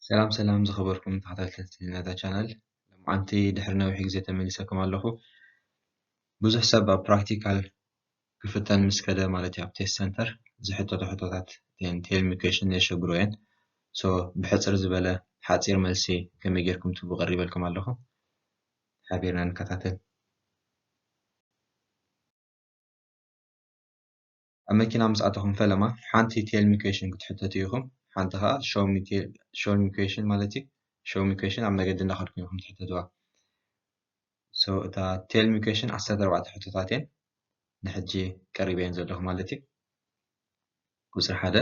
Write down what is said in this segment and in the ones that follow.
ሰላም ሰላም ዝኸበርኩም ተኸታተልቲ ናይዛ ቻናል፣ ሎማዓንቲ ድሕሪ ነዊሕ ግዜ ተመሊሰኩም ኣለኹ። ብዙሕ ሰብ ኣብ ፕራክቲካል ክፍተን ምስ ከደ፣ ማለት እዩ፣ ኣብ ቴስት ሰንተር ዝሕተቱ ሕቶታት ቴልሚ ኩዌሽን የሸግሮ እየን። ሶ ብሕፅር ዝበለ ሓፂር መልሲ ከመይ ጌርኩም ትህቡ ቀሪበልኩም ኣለኹ። ሓቢርና ንከታተል። ኣብ መኪና ምስ ኣተኹም ፈለማ ሓንቲ ቴልሚ ኩዌሽን ክትሕተቱ ኢኹም፣ ሓንቲ ኸዓ ሾው ሚ ኩዌሽን ማለት እዩ። ሾው ሚ ኩዌሽን ኣብ መገዲ እናኸድኩም ኢኹም ትሕተትዋ። ሶ እታ ቴልሚ ኩዌሽን ዓሰርተ ኣርባዕተ ሕቶታት እየን ንሕጂ ቀሪበየን ዘለኹ ማለት እዩ። ቁፅሪ ሓደ፣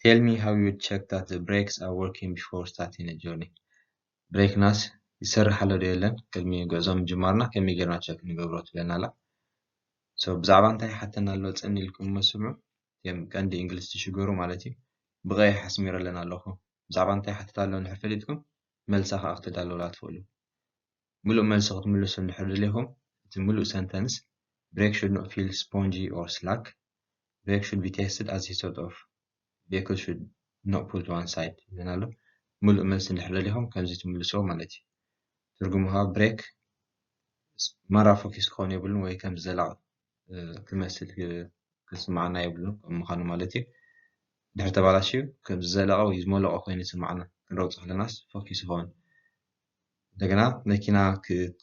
tell me how you check that the brakes are working before starting a journey። ብሬክናስ ይሰርሕ ኣሎ ዶ የለን ቅድሚ ጉዕዞ ምጅማርና ከመይ ጌርና ቸክ ንገብሮ ትብለና ኣላ። ሶ ብዛዕባ እንታይ ሓተና ኣሎ ጽን ኢልኩም መስምዑ። እቲኦም ቀንዲ እንግሊዝ ትሽገሩ ማለት እዩ። ብቐይሕ ኣስሚረለን ኣለኹ። ብዛዕባ እንታይ ሓተት ኣሎ እንድሕር ፈሊጥኩም፣ መልሳ ከኣ ክትዳለውላ ትኽእሉ። ምሉእ መልሲ ክትምልሱ እንድሕር ደሊኹም፣ እቲ ምሉእ ሰንተንስ፣ brake should not feel spongy or slack, brake should be tested as he sort of vehicle should not pull to one side ይብለና ኣሎ። ምሉእ መልሲ እንድሕር ደሊኹም ከምዚ ትምልስዎ ማለት እዩ። ትርጉሙ ከዓ ብሬክ ማራ ፎኪስ ክኸውን የብሉን ወይ ከም ዘላቕ ክመስል ክስማዓና የብሉን ከም ምዃኑ ማለት እዩ። ድሕሪ ተባላሽዩ ከም ዝዘለቐ ወይ ዝመለቐ ኮይኑ ይስማዓና። ክንረግጾ ከለናስ ፎኪስ ይኸውን። እንደገና መኪና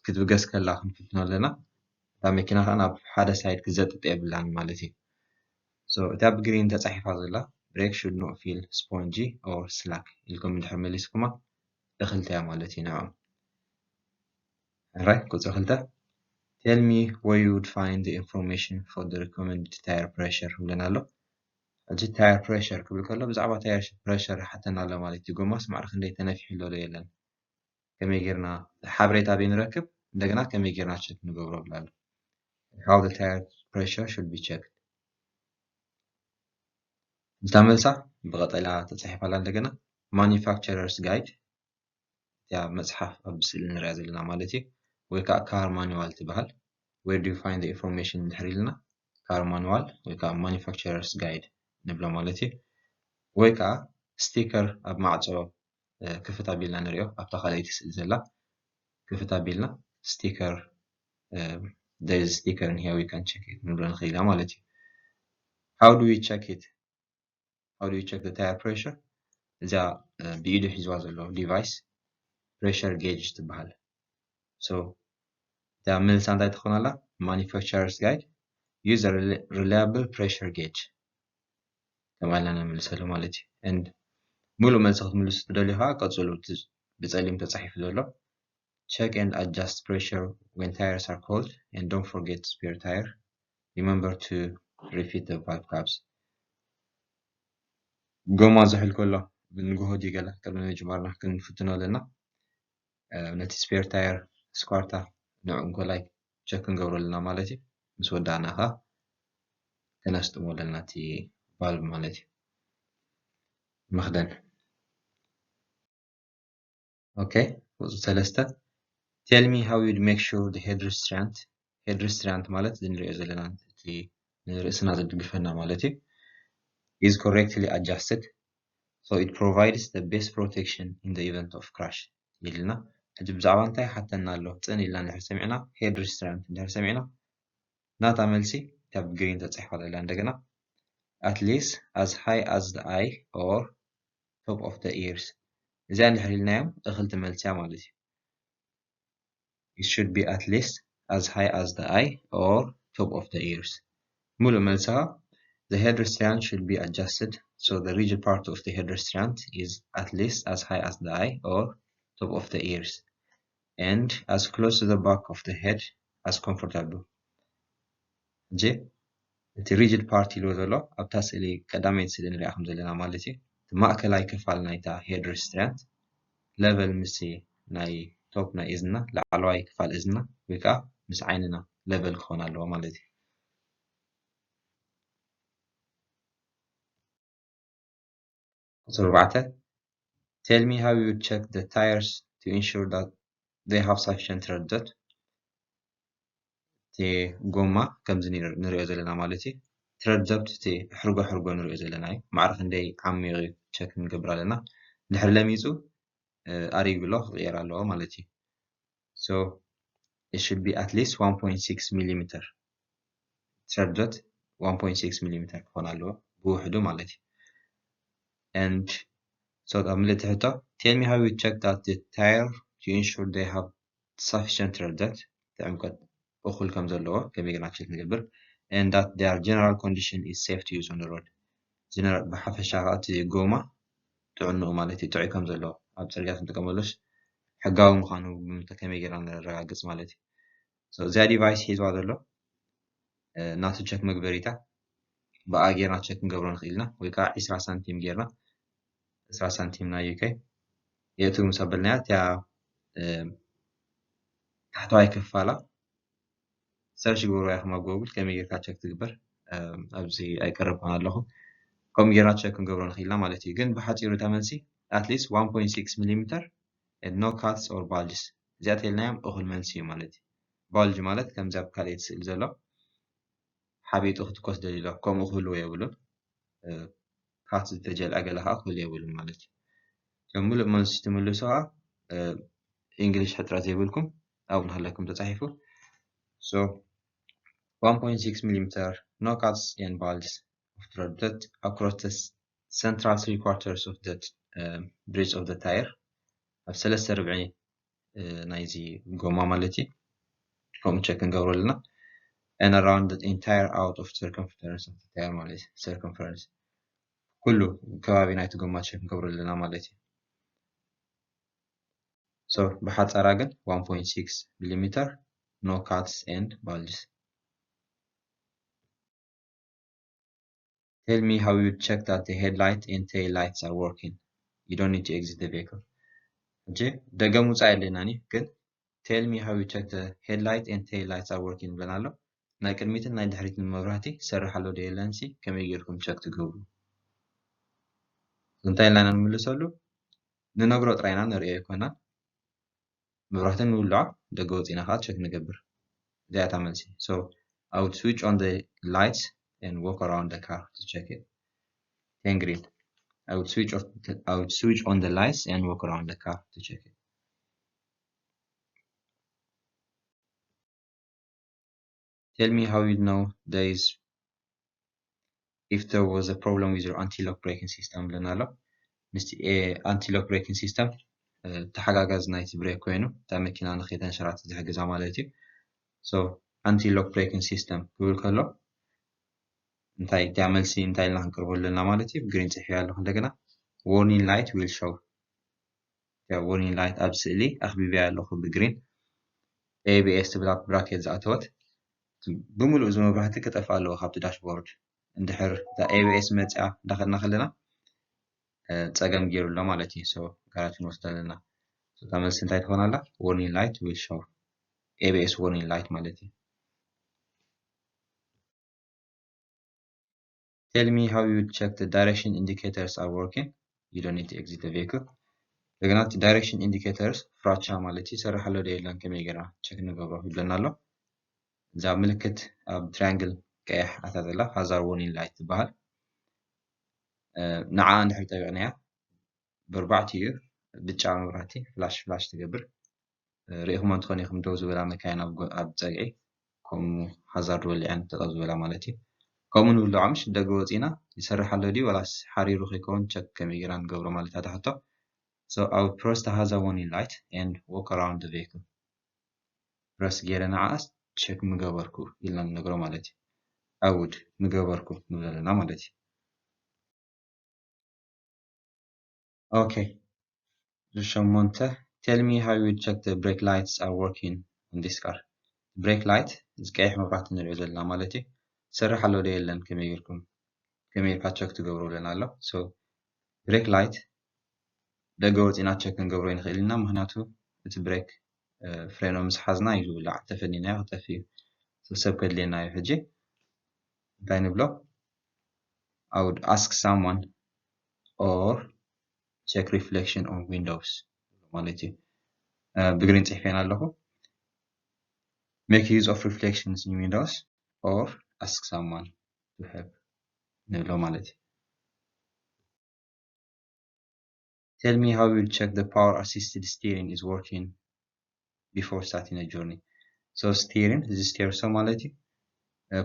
ክትብገስ ከላ ክንፍትኖ ኣለና። እታ መኪና ከዓ ናብ ሓደ ሳይድ ክትዘጥጥ የብላን ማለት እዩ። So እታ ብግሪን ተፃሒፋ ዘላ brake should not feel spongy or slack ኢልኩም እንድሕር መሊስኩማ እኽልተ እያ ማለት እዩ ንዕኦም። ሕራይ ቁፅሪ ክልተ፣ tell me where you would find the information for the recommended tire pressure ይብለና ኣሎ። ሕጂ ታየር ፕሬሸር ክብል ከሎ ብዛዕባ ታየር ፕሬሸር ይሓተና ኣሎ ማለት እዩ። ጎማስ ማዕረ ክንደይ ተነፊሑ ኣሎ ዶ የለን፣ ከመይ ጌርና ሓበሬታ ኣበይ ንረክብ፣ እንደገና ከመይ ጌርና ቸክ ንገብሮ ብላ ኣሎ። How the tire pressure should be checked። እታ መልሳ ብቐጠልያ ተፃሒፋ ኣላ። እንደገና ማኒፋክቸረርስ ጋይድ እቲኣ መፅሓፍ ኣብ ስእሊ ንሪኣ ዘለና ማለት እዩ፣ ወይ ከዓ ካር ማኑዋል ትበሃል። Where do you find the information እንድሕር ኢልና ካር ማኑዋል ወይ ከዓ ማኒፋክቸረርስ ጋይድ ንብሎ ማለት እዩ። ወይ ከዓ ስቲከር ኣብ ማዕፆ ክፍት ኣቢልና ንሪኦ፣ ኣብታ ካልኣይቲ ስእሊ ዘላ ክፍት ኣቢልና ስቲከር፣ there is sticker in here, we can check it ንብሎ ንኽእል ኢና ማለት እዩ። How do we check it? How do you check the tire pressure? እዚኣ ብኢዱ ሒዝዋ ዘሎ ዲቫይስ ፕሬሸር ጌጅ ትበሃል። So እታ መልሳ እንታይ ትኾን ኣላ? Manufacturer's guide, use a reliable pressure gauge ተባሂልና ነምልሰሉ ማለት እዩ። And ሙሉእ መልሲ ክትምልሱ ትደልዩ ከዓ ቀፅሉ፣ ብፀሊም ተፃሒፉ ዘሎ check and adjust pressure when tires are cold and don't forget spare tire. Remember to refill the valve caps. ጎማ ዝሕል ከሎ ንግሆ ድዩ ገለ ቅድሚ ምጅማርና ክንፍትኖ ኣለና። ነቲ ስፔር ታየር ስኳርታ ንዕኡ እንኮላይ ቸክ ክንገብሮ ኣለና ማለት እዩ። ምስ ወዳእና ኸዓ ከነስጥሞ ኣለና እቲ ቫልቭ ማለት እዩ። መኽደን። ኦኬ፣ ቁፅሪ ሰለስተ፣ tell me how you'd make sure the head restraint፣ head restraint ማለት እዚ ንሪኦ ዘለና እቲ ንርእስና ዝድግፈና ማለት እዩ፣ is correctly adjusted so it provides the best protection in the event of crash ኢልና። ሕጂ ብዛዕባ እንታይ ሓተና ኣሎ? ፅን ኢልና እንድሕር ሰሚዕና፣ ሄድ ሪስትራንት እንድሕር ሰሚዕና፣ ናታ መልሲ እታ ብግሪን ተፃሒፋ ዘላ እንደገና at least as high as the eye or top of the ears። እዚኣ እንድሕር ኢልናዮም እኽልቲ መልሲ እያ ማለት እዩ። It should be at least as high as the eye or top of the ears። ሙሉእ መልስኻ፣ the head restraint should be adjusted so the rigid part of the head restraint is at least as high as the eye or top of the ears and as close to the back of the head as comfortable። ሕጂ እቲ ሪጅድ ፓርት ኢልዎ ዘሎ ኣብታ ስእሊ፣ ቀዳመይቲ ስእሊ ንሪኣ ከም ዘለና ማለት እዩ፣ እቲ ማእከላይ ክፋል ናይታ ሄድ ሪስትራንት ለቨል ምስ ናይ ቶፕ ናይ እዝንና፣ ላዕለዋይ ክፋል እዝንና ወይ ከዓ ምስ ዓይንና ለቨል ክኾን ኣለዎ ማለት እዩ። ቁፅሪ ኣርባዕተ፣ tell me how you check the tires to ensure that they have sufficient tread depth። እቲ ጎማ ከምዚ ንር-፣ ንሪኦ ዘለና ማለት እዩ። ትረድ ደፕት እቲ ሕርጎ ሕርጎ ንሪኦ ዘለና እዩ። ማዕረ ክንደይ ዓሚቕ እዩ ቸክ ንገብር ኣለና። ድሕሪ ለሚፁ ኣሪጉ ኣሎ ክቕየር ኣለዎ ማለት እዩ። So it should be at least one point six millimeter. ትረድት one point six millimeter ክኾን ኣለዎ ብውሕዱ ማለት እዩ። And so ኣብ ምልእቲ ሕቶ tell me how you check that the tire you ensure they have sufficient ትረድት ዕምቀት እኹል ከም ዘለዎ ከመይ ጌርና ቸክ ንገብር and that their general condition is safe to use on the road. ብሓፈሻ ከዓ እቲ ጎማ ጥዕንኡ ማለት እዩ ጥዑይ ከም ዘለዎ ኣብ ፅርግያ ክንጥቀመሉስ ሕጋዊ ምዃኑ ከመይ ጌርና ነረጋግፅ ማለት እዩ። እዚኣ ዲቫይስ ሒዝዋ ዘሎ ናቱ ቸክ መግበሪታ ብኣ ጌርና ቸክ ክንገብሮ ንኽእል ኢና ወይ ከዓ ዒስራ ሳንቲም ጌርና ዒስራ ሳንቲም ናይ ዩኬ የእቱ ምስ ኣበልናያ እቲያ ታሕተዋይ ክፋላ ሰርች ግበሩ ኢኹም ኣብ ጎግል ከመይ ጌርካ ቸክ ትግበር ኣብዚ ኣይቀረብኩን ኣለኹ። ከምኡ ጌርና ቸክ ክንገብሮ ንኽእል ኢና ማለት እዩ። ግን ብሓፂሩ እታ መልሲ at least one point six millimeter no cuts or bulges እዚኣ ተልናዮም እኹል መልሲ እዩ ማለት እዩ። ባልጅ ማለት ከምዚ ኣብ ካልኣይቲ ስእሊ ዘሎ ሓቢጡ ክትኮስ ደሊሎ ከምኡ ክህልዎ የብሉን። ካት ዝተጀልዐ ገለ ከዓ ክህሉ የብሉን ማለት እዩ። እቶም ሙሉእ መልሲ ትምልሱ ከዓ እንግሊሽ ሕፅረት ዘይብልኩም ኣብኡ ንሃለኩም ተፃሒፉ። So one point six millimeter no cuts and bulges of thread that across the central three quarters of the bridge of the tire ኣብ ሰለስተ ርብዒ ናይዚ ጎማ ማለት እዩ። ከምኡ ቸክ ክንገብሮ ኣለና and around the entire out of circumference of the tire ማለት እዩ። Circumference ኩሉ ከባቢ ናይቲ ጎማ ቸክ ክንገብሮ ኣለና ማለት እዩ። So ብሓፃራ ግን one point six millimeter no cuts and bulges. Tell me how you check that the headlight and tail lights are working. You don't need to exit the vehicle. ሕጂ ደገም ውፃእ የለናን እዩ ግን tell me how you check the headlight and tail lights are working ይብለና ኣሎ። ናይ ቅድሚትን ናይ ድሕሪትን መብራህቲ ይሰርሕ ኣሎ ዶ የለን ሲ ከመይ ጌርኩም ቸክ ትገብሩ? እንታይ ኢልና ኢና ንምልሰሉ? ንነግሮ ጥራይ ኢና ንርእዮ ኣይኮናን። መብራህቲ ንውልዖ ደገ ወፂና ከዓ ቸክ ንገብር። እዚኣ እታ መልሲ። So I would switch on the lights and walk around the car to check it. Ten green. I would switch off the, I would switch on the lights and walk around the car to check it. Tell me how you know there is if there was a problem with your anti-lock braking system ብለና ኣሎ። ምስቲ anti-lock braking system ተሓጋጋዚ ናይቲ ብሬክ ኮይኑ እታ መኪና ንከይተንሸራትት ዝሕግዛ ማለት እዩ። So anti-lock braking system ክብል ከሎ እንታይ እቲያ መልሲ እንታይ ኢልና ክንቅርቦ ኣለና ማለት እዩ። ብግሪን ፅሒፍ ኣለኹ እንደገና warning light will show warning light ኣብ ስእሊ ኣኽቢብያ ኣለኹ ብግሪን ኤቢኤስ ትብል ኣብ ብራኬት ዝኣተወት ብምሉእ እዚ መብራህቲ ክጠፍእ ኣለዎ ካብቲ ዳሽቦርድ። እንድሕር እታ ኤቢኤስ መፅያ እንዳኸድና ከለና ፀገም ገይሩ ኣሎ ማለት እዩ። So ጋራጅ ክንወስድ ኣለና። እታ መልሲ እንታይ ትኾን ኣላ? Warning light will show ኤቢኤስ warning light ማለት እዩ። Tell me how you check the direction indicators are working. You don't need to exit the vehicle. እንደገና እቲ direction indicators ፍራቻ ማለት እዩ ይሰርሕ ኣሎ ዶ የለን ከመይ ጌርና ቸክ ንገብሮ ይብለና ኣሎ። እዛ ምልክት ኣብ ትራያንግል ቀያሕ ኣታ ዘላ hazard warning light ትበሃል። ንዓ እንድሕር ጠቢቕናያ ብርባዕቲ እዩ ብጫ መብራህቲ ፍላሽ ፍላሽ ትገብር። ርኢኹሞ እንትኾን ኢኹም ደው ዝበላ መካይን ኣብ ፀግዒ ከምኡ ሃዛርድ ወሊዐን ጠጠው ዝበላ ማለት እዩ። ከምኡ ንብሎ ዓምሽ ደገ ወፂና ይሰርሕ ኣሎ ድዩ ወላስ ሓሪሩ ከይከውን ቸክ ከመይ ጌርና ንገብሮ ማለት ኣታ ሕቶ። So I would press the hazard warning light and walk around the vehicle. ፕረስ ገይረ ንዓኣስ ቸክ ምገበርኩ ኢልና ንነግሮ ማለት እዩ። I would ምገበርኩ ንብል ኣለና ማለት እዩ። Okay. ሸሞንተ tell me how you check the brake lights are working on this car. Brake light እዚ ቀይሕ መብራህቲ ንሪኦ ዘለና ማለት እዩ። ይሰርሕ ኣሎ ዶ የለን ከመይ ጌርኩም ከመይ ጌርካ ቸክ ትገብሩ ብለና ኣሎ። So brake light ደገ ወፂና ቸክ ክንገብሮ ይንኽእል ኢና ምክንያቱ እቲ ብሬክ ፍሬኖ ምስ ሓዝና እዩ ዝውላዕ ተፈኒናዮ ክጠፍእ እዩ። ሰብ ከድልየና እዩ ሕጂ እንታይ ንብሎ I would ask someone or check reflection on windows ማለት እዩ። ብግሪን ፅሒፈን ኣለኹ። Make use of reflections in windows or ask someone to help ንብሎ ማለት እዩ። Tell me how you check the power assisted steering is working before starting a journey. So steering እዚ steer so ማለት እዩ።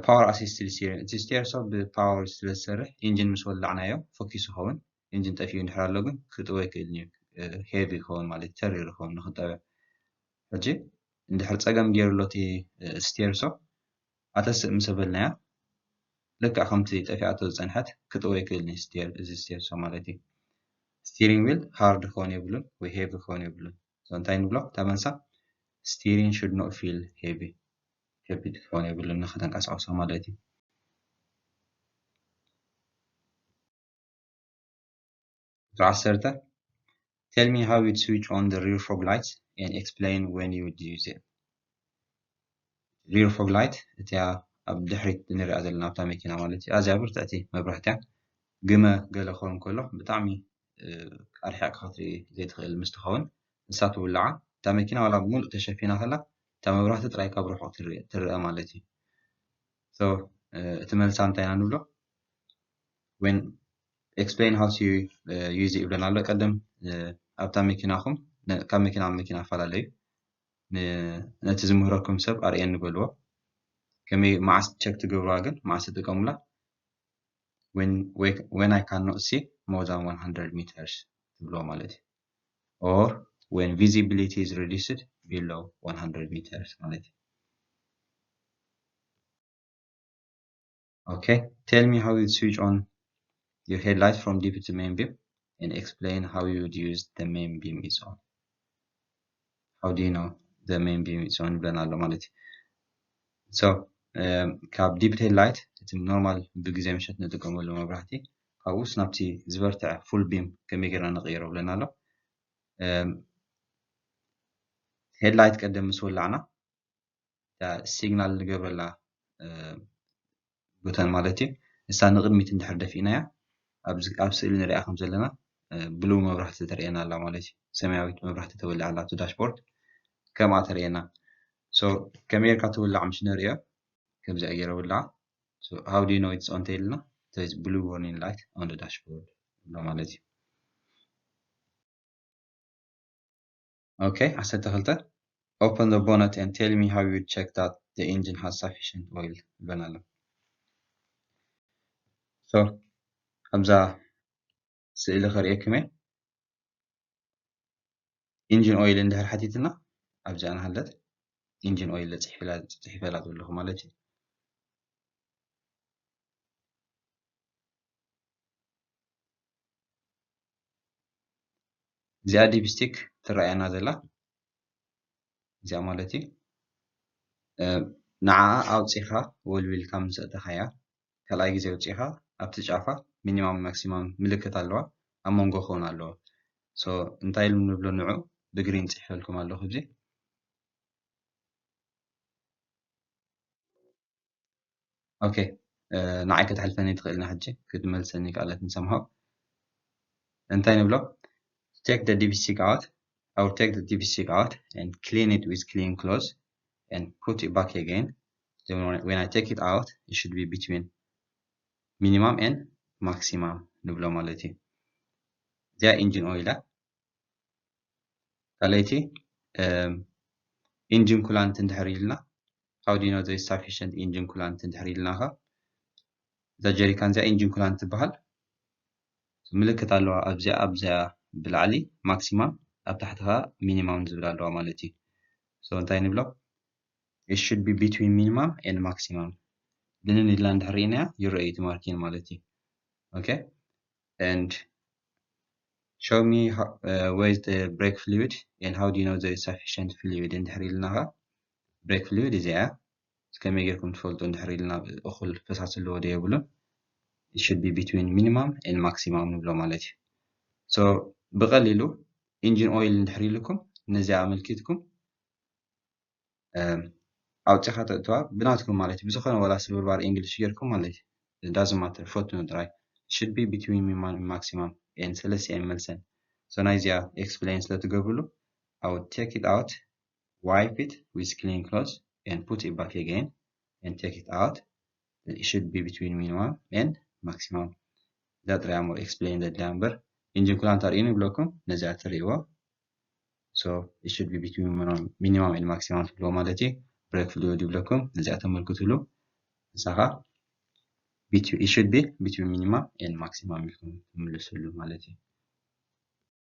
Power assisted steering እቲ steer so ብ power ስለ ዝሰርሕ ኢንጂን ምስ ወላዕናዮ ፈኪሱ ይኸውን። ኢንጂን ጠፊኡ እንድሕር ኣሎ ግን ክጥወ ይክእል እዩ። Heavy ይኸውን ማለት ተሪር ይኸውን ንክጠወ። ሕጂ እንድሕር ፀገም ገይሩ ኣሎ እቲ steer so ኣተስእ ምስ በልናያ ልክዕ ከምቲ ጠፊኣቶ ዝፀንሐት ክጥወ ይክእል እዩ steer እዚ steer so ማለት እዩ። Steering wheel hard ክኸውን የብሉን ወይ heavy ክኸውን የብሉን። So እንታይ ንብሎ እታ መልሳ steering should not feel heavy ከቢድ ክኸውን የብሉን ንክተንቀሳቅሶ ማለት እዩ። ቁፅሪ ዓሰርተ Tell me how you switch on the rear fog lights and explain when you would use it. Rear fog light እቲያ ኣብ ድሕሪት ንሪኣ ዘለና ኣብታ መኪና ማለት እዩ። ኣዝያ ብርትዕቲ መብራህቲ እያ። ግመ ገለ ክኸውን ከሎ ብጣዕሚ ኣርሒቕካ ክትርኢ ዘይትኽእል ምስ ትኸውን ንሳ ትውልዓ። እታ መኪና ዋላ ሙሉእ ተሸፊና ከላ እታ መብራህቲ ጥራይ ካብ ርሑቕ ትርአ ማለት እዩ። So እቲ መልሳ እንታይ ኢና ንብሎ? When explain how to use it ይብለና ኣሎ። ቀደም ኣብታ መኪናኹም ካብ መኪና ኣብ መኪና ኣፈላለዩ። ነቲ ዝምህረኩም ሰብ ኣርእየኒ በልዎ። ከመይ መዓስ check ትገብርዋ ግን መዓስ ትጥቀሙላ? When I cannot see more than one hundred meters ትብሎ ማለት እዩ። Or when visibility is reduced below one hundred meters ማለት እዩ። Okay, tell me how you switch on your headlight from dip to main beam and explain how you would use the main beam is on. How do you know the main beam is on ይብለና ኣሎ ማለት እዩ። So ካብ dip headlight እቲ normal ብግዜ ምሸት ንጥቀመሉ መብራህቲ ካብኡስ ናብቲ ዝበርትዐ full beam ከመይ ጌርና ንቕይሮ ይብለና ኣሎ። Headlight ቀደም ምስ ወላዕና እታ signal ንገብረላ button ማለት እዩ። ንሳ ንቕድሚት እንድሕር ደፊእናያ ኣብ ስእሊ ንሪኣ ከም ዘለና blue መብራህቲ ተርእየና ኣላ ማለት እዩ። ሰማያዊት መብራህቲ ተወሊዓ ኣላ ኣብቲ dashboard ከምኣ ተርእየና። So ከመይ ጌርካ ትውላዕ ምሽ ንርእዮ። ከምዚኣ ገይረ ውላዓ። How do you know it's on ተይልና there is blue warning light on the dashboard ኣሎ ማለት እዩ። Okay, ዓሰርተ ክልተ Open the bonnet and tell me how you check that the engine has sufficient oil ይብለና ኣሎ። So ኣብዛ ስእሊ ከርእየኩም እየ። Engine oil እንድሕር ሓቲትና ኣብዚኣ ንሃለት engine oil ፅሒፈላ ዘለኹ ማለት እዩ። እዚኣ dipstick ትረኣየና ዘላ እዚኣ ማለት እዩ። ንዓኣ ኣውፂኻ ወልዊልካ ምስ ኣእተኻያ ካልኣይ ግዜ ኣውፂኻ ኣብቲ ጫፋ minimum maximum ምልክት ኣለዋ ኣብ መንጎ ክኸውን ኣለዎ። So እንታይ ኢሉ ንብሎ ንዑ ብግሪን ፅሒፈልኩም ኣለኹ እዚ Okay ንዓይ ከተሕልፈኒ ትኽእልና ሕጂ ክትመልሰኒ ካልኣት ንሰምሃው እንታይ ንብሎ take the dipstick out I will take the dipstick out and clean it with clean clothes and put it back again then when I take it out it should be between minimum and maximum ንብሎ ማለት እዩ። እዚኣ engine oil እያ። ካልኣይቲ engine coolant እንድሕር ኢልና how do you know there is sufficient engine coolant እንድሕር ኢልና ከ እዛ ጀሪካን እዚኣ engine coolant ትበሃል። ምልክት ኣለዋ ኣብዚኣ ኣብዚኣ ብላዕሊ maximum ኣብ ታሕቲ ከዓ minimum ዝብል ኣለዋ ማለት እዩ። So እንታይ ንብሎ it should be between minimum and maximum ብንን ኢልና እንድሕር ርኢናያ ይረኣዩ እቲ marking ማለት እዩ። Okay and show me how, uh, where is the brake fluid and how do you know there is sufficient fluid እንድሕር ኢልና ከ brake fluid እዚኣ ከመይ ጌርኩም ትፈልጡ እንድሕር ኢልና እኹል ፈሳሲ ኣለዎ ዶ የብሉን it should be between minimum and maximum ንብሎ ማለት እዩ። So ብቐሊሉ engine oil እንድሕር ኢልኩም ነዚኣ ኣመልኪትኩም ኣውፂኻ ተእትዋ ብናትኩም ማለት እዩ። ብዝኾነ ዋላ ስብርባር English ጌርኩም ማለት እዩ። Doesn't matter ፈትኑ ጥራይ should be between minimum and maximum and ሰለስቲኣን መልሰን። So ናይዚኣ explain ስለ ትገብርሉ I would take it out wipe it with clean clothes and put it back again and take it out it should be between minimum and maximum እዛ ጥራይ እሞ explain ዘድልያ እምበር engine ኩላን ተርእዩኒ ይብለኩም። ነዚኣ ትርእይዎ። So it should be between minimum and maximum ትብልዎ ማለት እዩ። Brake fluid ይብለኩም። ነዚኣ ተመልክትሉ። ንሳ ኸዓ it should be between minimum and maximum ኢልኩም ትምልስሉ ማለት እዩ።